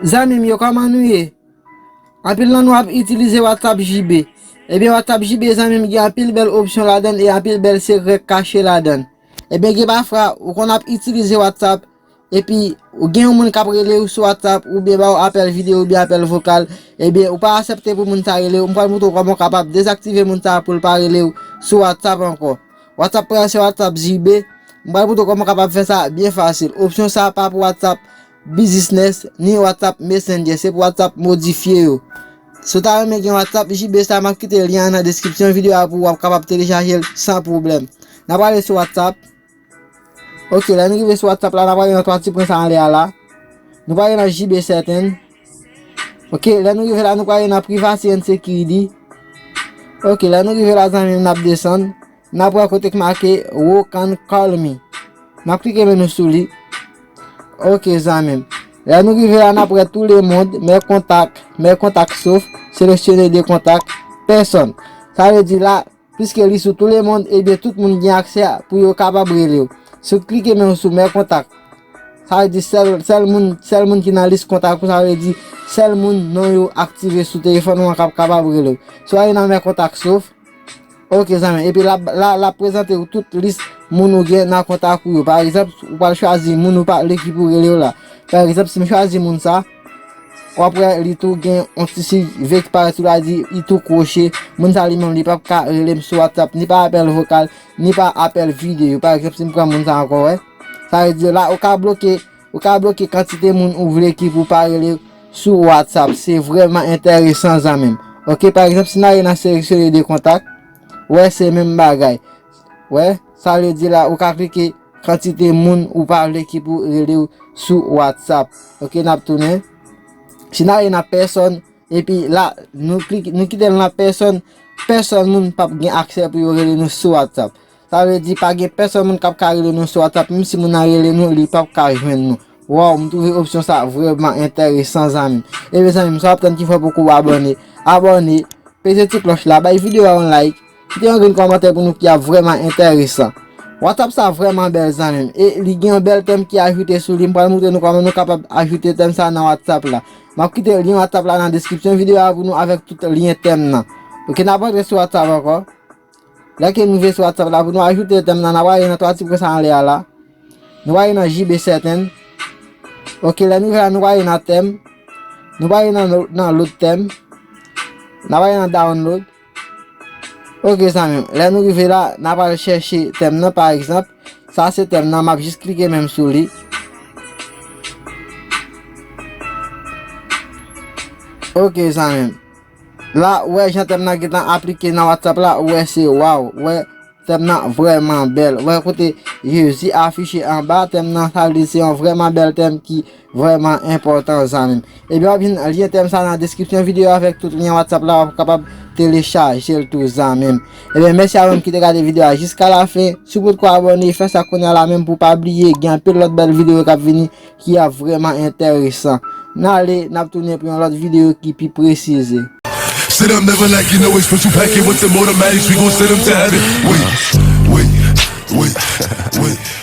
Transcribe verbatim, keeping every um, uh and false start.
Zanmi m yo, kòman nou ye? Anpil nan nou ap itilize WhatsApp J B. Ebyen, WhatsApp J B, zanmi m, gen anpil bèl opsyon ladan l e anpil bèl sekrè kache ladan l. Ebyen, gen pafwa, ou konn ap itilize WhatsApp, epi ou gen yon moun k ap rele w sou WhatsApp, oubyen ba w apèl videyo, oubyen apèl vokal, ebyen, ou pa aksepte pou moun sa rele w. M pral montre w kòman w kapab dezaktive moun sa pou l pa rele w sou WhatsApp ankò. WhatsApp pa se WhatsApp J B. M pral montre w kòman w kapab fè sa byen fasil. Opsyon sa pa pou WhatsApp Business ni WhatsApp Messenger. Se pou WhatsApp modifye yo. Si w ta renmen gen WhatsApp J B sa, m ap kite lyen an nan deskripsyon videyo a pou w ap kapab telechaje l san pwoblèm. N a prale sou WhatsApp. Ok, lè nou rive sou WhatsApp la, n a prale nan twa ti pwen sa anlè a la. Nou prale nan J B Setting. Ok, lè nou rive la, nou prale nan Privacy and Security. Ok, lè nou rive la, zanmi m, n ap desann. N ap wè kote k make Who Can Call Me. N ap klike men nou sou li. Ok, zanmi m. Lè nou rive la, n ap wè Tout le monde, Mes contacts, Mes contacts sauf, Sélectionner des contacts, Personne. Sa vle di la, piske li sou Tout le monde, ebyen, tout moun gen aksè pou yo kapab rele w. Si w klike men w sou Mes contacts, sa vle di sèl, sèl moun, sèl moun ki nan lis kontak ou, sa vle di sèl moun non yo aktive sou telefòn ou an k ap kapab rele w. Si w ale nan Mes contacts sauf, ok, zanmi, epi l ap, la, l ap prezante w tout lis moun ou gen nan kontak ou yo. Pa egzanp, ou pral chwazi moun ou pa vle ki pou rele w la. Pa egzanp, si m chwazi moun sa, w ap wè li tou gen yon ti siy vè ki parèt sou la, di li tou kwoche. Moun sa li menm, li p ap ka rele m sou WhatsApp, ni pa apèl vokal, ni pa apèl videyo. Pa egzanp, si m pran moun sa ankò, wè. Sa vle di la, ou ka bloke, ou ka bloke kantite moun ou vle ki pou pa rele sou WhatsApp. Se vrèman enteresan, zanmi m. Ok, pa egzanp, si n ale nan Sélectionner des contacts, wè, se menm bagay. Wè, sa vle di la, ou ka klike kantite moun ou pa vle ki pou rele w sou WhatsApp. Ok, n ap tounen. Si n ale nan Personne, epi la, nou klike, nou kite l nan Personne, pèsòn moun p ap gen aksè pou yo rele nou sou WhatsApp. Sa vle di pa gen pèsòn moun k ap ka rele nou sou WhatsApp, menm si moun nan rele nou, li p ap ka jwenn nou. Waw, m twouve opsyon sa vrèman enteresan, zanmi m. Ebyen, zanmi m, sa w ap tann ki fè w poko abòne? Abòne, peze ti klòch la, bay videyo a yon like, kite yon grenn kòmantè pou nou ki ap vrèman enteresan. WhatsApp sa vrèman bèl, zanmi m, e li gen yon bèl tèm ki ajoute sou li. M pral montre nou kòman nou kapab ajoute tèm sa nan WhatsApp la. M ap kite lyen WhatsApp la nan deskripsyon videyo a pou nou avèk tout lyen tèm nan. Ok, n ap antre sou WhatsApp ankò. Lè ke nou rive sou WhatsApp la, pou nou ajoute tèm nan, n ap ale nan twa ti pwen sa anlè a la. Nou ale nan J B Setting. Ok, lè nou rive la, nou ale nan tèm. Nou ale nan, nan lòt tèm. N ap ale nan Download. Ok, zanmi m. Lè nou rive la, n ap al chèche tèm nan, pa egzanp. Sa se tèm nan, m ap jis klike menm sou li. Ok, zanmi m. La, ou wè jan tèm nan gentan aplike nan WhatsApp la, ou wè se waw, ou wè tèm nan vrèman bèl. Ou wè kote Jezi afiche anba tèm nan, sa vle di se yon vrèman bèl tèm ki vrèman enpòtan, zanmi m. Ebyen, w ap jwenn lyen tèm sa nan deskripsyon videyo avèk tout lyen WhatsApp la, w ap kapab telechaje l tou, zanmi m. Ebyen, mèsi a ou menm ki te gade videyo a jiska lafen. Si w potko abòne, fè sa kounye a la menm pou w pa bliye, gen anpil lòt bèl videyo k ap vini ki ap vrèman enteresan. N ale, n ap tounen pou yon lòt videyo ki pi presize. Sit up, never like you know express you pack it with them automatics, we gon' send them to heaven. Wait, wait, wait, wait.